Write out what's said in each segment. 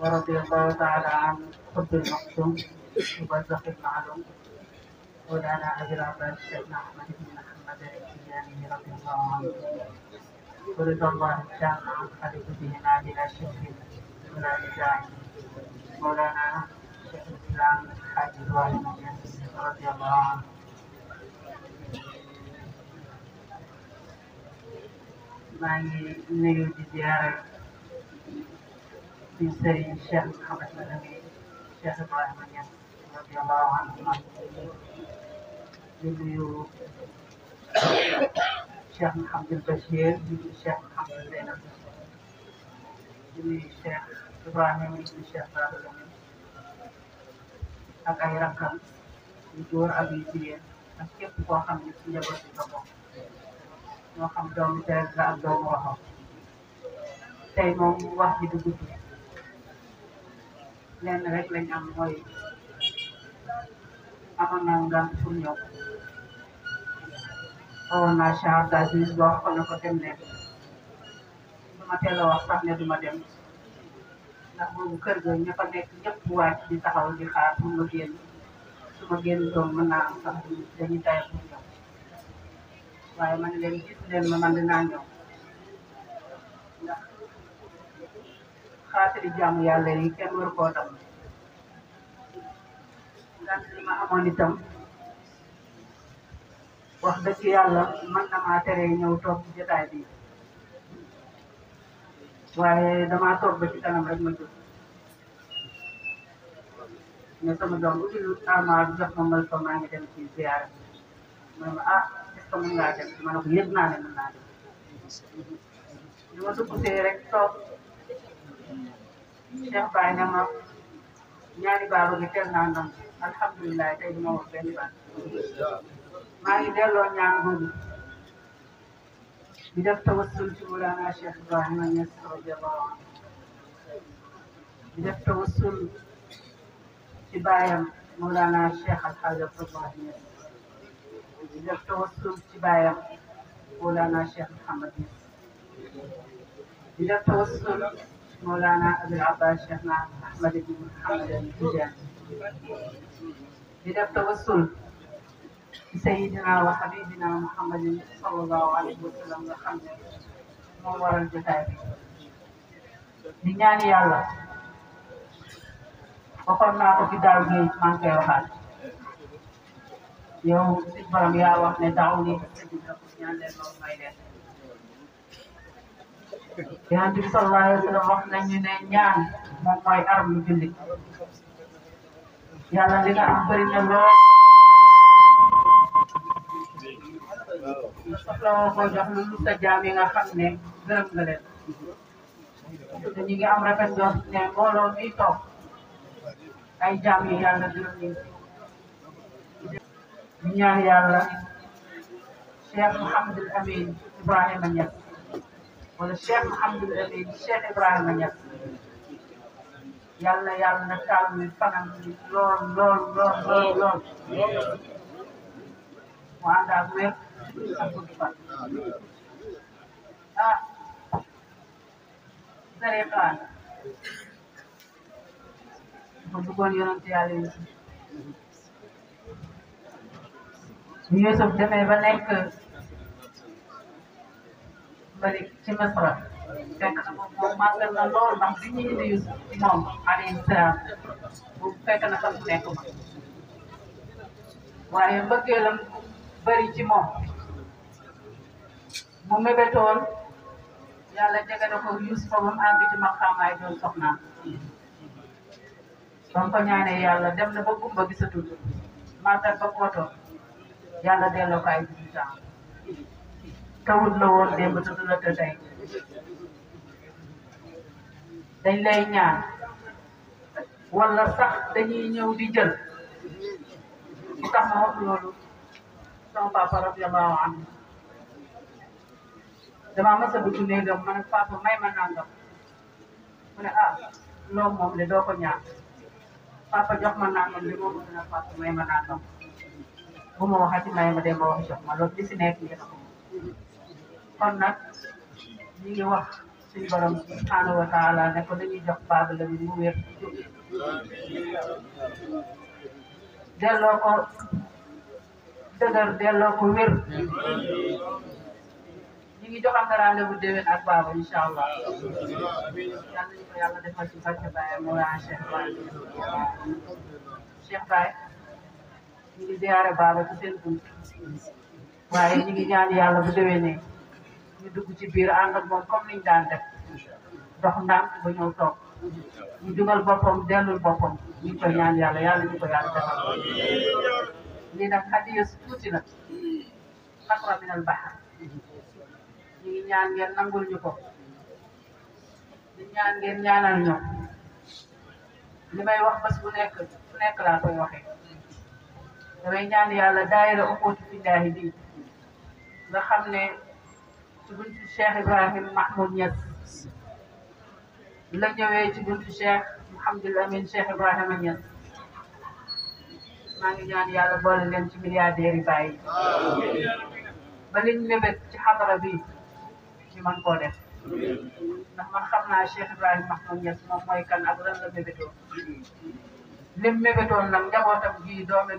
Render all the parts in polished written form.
ورضي الله تعالى عن قطب المقسوم وبرزخ المعلوم مولانا أبي العباس سيدنا أحمد بن محمد التجاني رضي الله عنه ورضا الله التام عن خليفتهما بلا شك ولا نزاع مولانا شيخ الإسلام الحاج إبراهيم ياسين رضي الله عنه. maa ngi nuyu di ziyaare di sëriñ Cheikh Mouhamed Madani Cheikh Ibrahima Niass radiyallahu anhu di nuyu Cheikh Mouhamadul Bachir di nuyu Cheikh Mouhamadul Zeynab di nuyu Cheikh Ibrahima di nuyu Cheikh Baba Lamine ak ay rakkam yu góor ak yu jigéen ak képp koo xam ne ci njaboot bi nga bokk moo xam doomu deret la ak doomu waxam tey moom wax ji du gudd lenn rek lañ am mooy amoon naa ngant pour ñëw woon naa Cheikh Abdou Aziz wax ko ne ko dem leen du ma teel a wax sax ne du ma dem ndax boobu kër ga ña fa nekk ñëpp wàcc di taxaw di xaar pour ma génn su ma génn doom mën naa am sax dañuy tay pour ñëw waaye man leen gis leen ma man dinaa ñëw ndax xaatiri jaamu yàlla yi kenn waru koo dam ngant li ma amoon itam wax dëgg yàlla man na maa tere ñëw toog ci jotaay bi waaye damaa toog ba ci kanam rek ma jóg ne sama doom bu dul amaar jox ma mal fa maa ngi dem ci ziyaara ma ne ma ah est-ce que mën ngaa dem ma ne ko yëg naa ne mën naa dem li ma dugg see rek toog Cheikh Baye ne ma ñaari baaba gi teel naa ndam alhamdulilah tey duma wax benn baat maa ngi delloo ñaan googu di def tawassul ci Mawlana Cheikh Ibrahima Niass radiyallahu anhu di def tawassul ci baayam Mawlana Cheikh Alhaji Abdoulaye Niass di def tawassul ci baayam Mawlana Cheikh Mouhamed Niass di def tawassul Mawlana Abil Abbas Cheikh na Ahmad ibn Muhammad al-Tijani di def tawassul ci Sayyidina wa Habibina Muhammadin sallallahu alayhi wa sallam nga xam ne moo waral jotaay bi di ñaan yàlla waxoon naa ko fi daaw géej maa ngi koy waxaat yow si borom yaa wax ne daaw ni ñaan leen loolu may leen Yonent bi sallallahu alayhi wa sallam wax nañu ne ñaan moom mooy arme jullit yàlla li nga am bëri na lool soxla woo ko jox lu sa jaam yi nga xam ne gërëm nga leen te ñu ngi am rafet jox ne mbooloo mi toog ay jaam yi yàlla gërëm leen ñu ñaan yàlla Cheikh Mouhamadul Amin Ibrahima Niass wala Cheikh Mouhamadul Amin Cheikh Ibrahima Niass yàlla yàlla na taal mi fanam lool lool lool lool lool mu ànd ak wér ak gudd fan ah tariqaan ma bëggoon yonent yàlla yi Yusuf demee ba nekk malik ci Misra fekk na moom màggal na lool ndax bi ñu indi Yusuf ci moom alayhi salaam boobu fekk na sax mu nekk ma waaye mbëggeelam bëri ci moom mu mébétoon yàlla jege na ko Yusufa ba mu àgg ci maqaamaay doon soxnaam ba mu ko ñaanee yàlla dem na ba gumba gisatul màggat ba kooto yàlla delloo ko ay 18 ans tawut la woon démb te du la te tey dañ lay ñaan wala sax dañuy ñëw di jël li tax ma wax loolu sama papa radiyallahu anhu damaa mës a dugg néegam ma ne papa may ma nangam mu ne ah loolu moom de doo ko ñaan papa jox ma nangam li moom mu ne papa may ma nangam bu ma waxati may ma dem ma wax jox ma loolu li si nekk yéen a ko kon nag ñu ngi wax suñu borom subhanahu wa taala ne ko dañuy jox Baba Lamine mu wér delloo ko dëgër delloo ko wér ñu ngi joxante rendez-vous déwén ak Baba incha allah yal nañu ko yàlla defal ci barke Baye Mawlana Cheikh Baye Cheikh Baye ñu ngi ziare Baba ci seen bunt waaye ñu ngi ñaan yàlla bu déwénee ñu dugg ci biir ànd ak moom comme niñ daan def dox ndànk ba ñëw toog ñu dugal boppam dellul boppam ñu ngi koy ñaan yàlla yàlla ñu ko yàlla defal lii nag hadiya su tuuti la xatra min al bahar ñu ngi ñaan ngeen nangul ñu ko di ñaan ngeen ñaanal ñu li may wax bés bu nekk laa koy waxee damay ñaan yàlla daayira Ukhuwatu Fillahi bi nga xam ne ci buntu Cheikh Ibrahim Mahmoud Niass la ñëwee ci buntu Cheikh Mouhamadul Amin Cheikh Ibrahima Niass maa ngi ñaan yàlla boole leen ci milliardaires yi bàyyi ba liñ mébét ci xadara bi ñu mën koo def ndax man xam naa Cheikh Ibrahima Mahmoud Niass moom mooy kan ak lan la mébétoon lim mébétoon nag njabootam gi doomi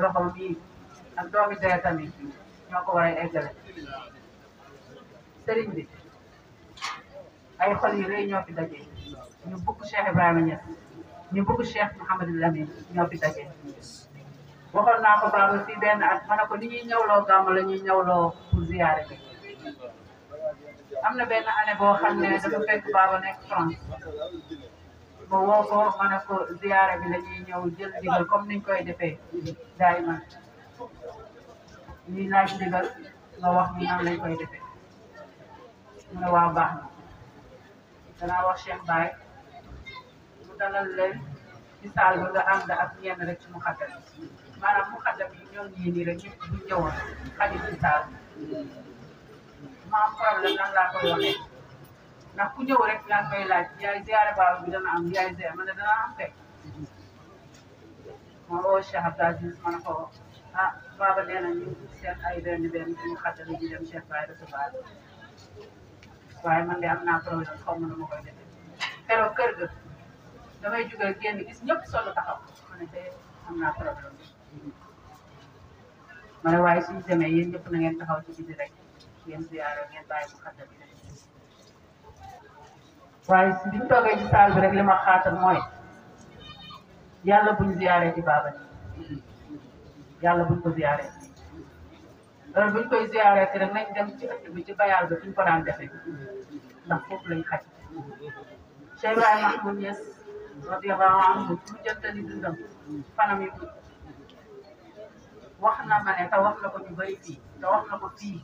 roxom yi ak doomi deretam yi ñoo ko war a eggale sëriñ bi ay xol yi rëy ñoo fi daje ñu bëgg Cheikh Ibrahima Niass ñu bëgg Cheikh Mouhamadul Amin ñoo fi daje waxoon naa ko Baba fii benn at ma ne ko ni ñuy ñëwloo gàmm la ñuy ñëwloo pour ziyaare bi am na benn année boo xam ne dafa fekk Baba nekk France ma woo ko ma ne ko ziyaare bi la ñuy ñëw jël ndigal comme niñ koy defee daay man ñuy laaj ndigal nga wax ñu nan lañ koy defee mu ne waaw baax na danaa wax Cheikh Baye mu dalal leen ci saal bi nga ànd ak ñenn rek ci mu xaddam maanaam mu xaddam yi ñoom ñii nii rek ñëpp bu ñëwoon xajul ci saal ma am problème nan laa koy waxee ndax ku ñëw rek yaa ngi koy laaj yaay ziyaare Baba bi dana am yaay ziyaare ma ne dana am fekk ma woo Cheikh Abdou Aziz ma ne ko ah Baba nee na ñu seen ay benn ci mu xaddam yi di dem Cheikh Baye recevoir waaye man de am naa problème xaw ma nu ma koy defee keroog kër ga damay jóge génn gis ñëpp solo taxaw ma ne tey am naa problème ma ne waaye suñu demee yéen ñëpp na ngeen taxaw ci biti rek ngeen ziyaare ngeen bàyyi mu xaddam bi waaye biñ toogee ci saal bi rek li ma xaatal mooy yàlla buñ ziyaaree ci Baba ni yàlla buñ ko ziyaaree heure buñ koy ziyaaree ci rek nañ dem ci ëtt bi ci bayal ba suñ ko daan defee ndax foofu lañ xaj Cheikh Ibrahima Mahmoud Niass radiyallahu anhu mu jëntali dundam fanam yi wax na ma ne te wax na ko ñu bëri fii te wax na ko fii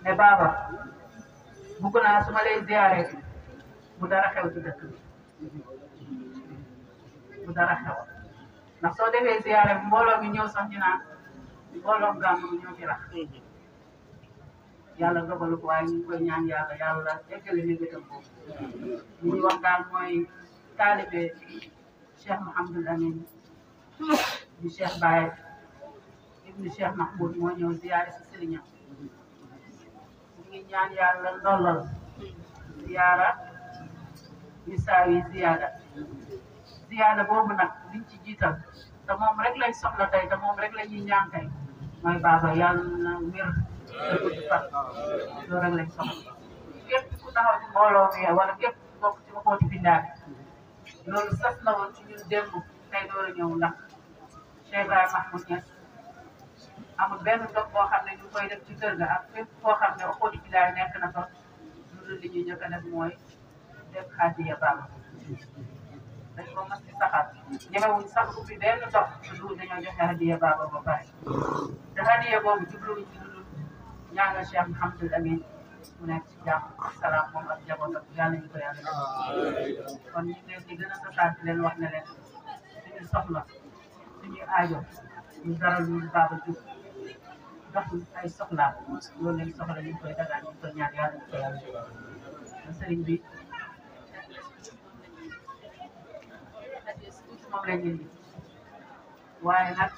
ne Baba bugg naa su ma lay ziyaaree bu dara xew ci dëkk bi bu dara xew ndax soo defee ziyaare bi mbooloo mi ñëw sax ñu naan mbooloo gàmm bi ñoo ci rax yàlla dogalu ko waaye ñu ngi koy ñaan yàlla eggale ni gëtam boobu li ñuy wax daal mooy taalibe Cheikh Mouhamadul Amin di Cheikh Baye ibnu Cheikh Mahmoud moo ñëw ziyaare si sëriñam ñu ngi ñaan yàlla ndollal ziyaara ñu saawi ziyaada boobu nag liñ ci jiital te moom rek lañ soxla tey te moom rek la ñuy ñaan tey mooy Baba yàlla na wér te gudd fan loolu rek lañ soxla képp ku taxaw ci mbooloo mi wala képp ku bokk ci Ukhuwatu Fillahi loolu sas na woon ci ñun démb tey door a ñëw ndax Cheikh Ibrahima Mahmoud Niass amul benn dog boo xam ne ñu koy def ci kër ga ak fépp koo xam ne Ukhuwatu Fillahi nekk na fa lu dul li ñuy njëkk a def mooy def hadiya Baba dañ ko mos ci saxaat ñemewuñ sax ubbi benn dox te du dañoo joxe hadiya Baba ba pare te hadiya boobu jubluwuñ ci lu dul ñaanal Cheikh Mouhamadul Amin mu nekk ci jàmm salaam moom ak njabootam yàlla ñu ko yàlla def kon ñu ngi leen di gën a sasaat leen wax ne leen suñu soxla suñu aajo ñu dara lu Baba jub dox ay soxlaam loolu lañ soxla ñu koy dagaan ñu koy ñaan yàlla ñu ko yàlla def sëriñ bi moom lañ indi waaye nag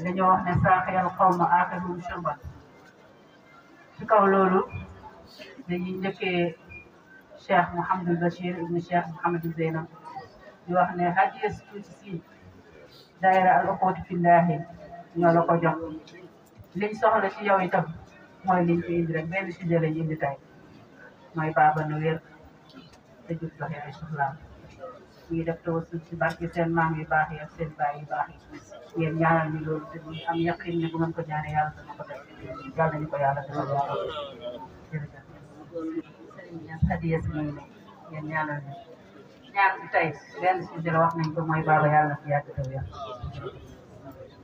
dañoo wax ne saaxiyal xawma aaxiruhum shurban ci kaw loolu dañuy njëkkee Cheikh Mouhamadul Bachir ibnu Cheikh Mouhamadul Zeynab di wax ne hadiya tuuti si daayira al uxuwati fillahi ñoo la ko jox liñ soxla ci yow itam mooy liñ fi indi rek benn sujet lañ indi tey mooy baaba na wér te jub doxe ay soxlaam ñuy def tawassul ci barke seen maam yu baax yi ak seen baay yu baax yi ngeen ñaanal ñu loolu te am yaqin ne bu ngeen ko ñaanee yàlla dana ko def yàlla nañu ko yàlla defal jërëjëf sëriñ ñaan hadiya si muy ne ngeen ñaanal ñu ñaan bi tey benn sujet la wax nañ ko mooy baaba yàlla na fi yàgg te wér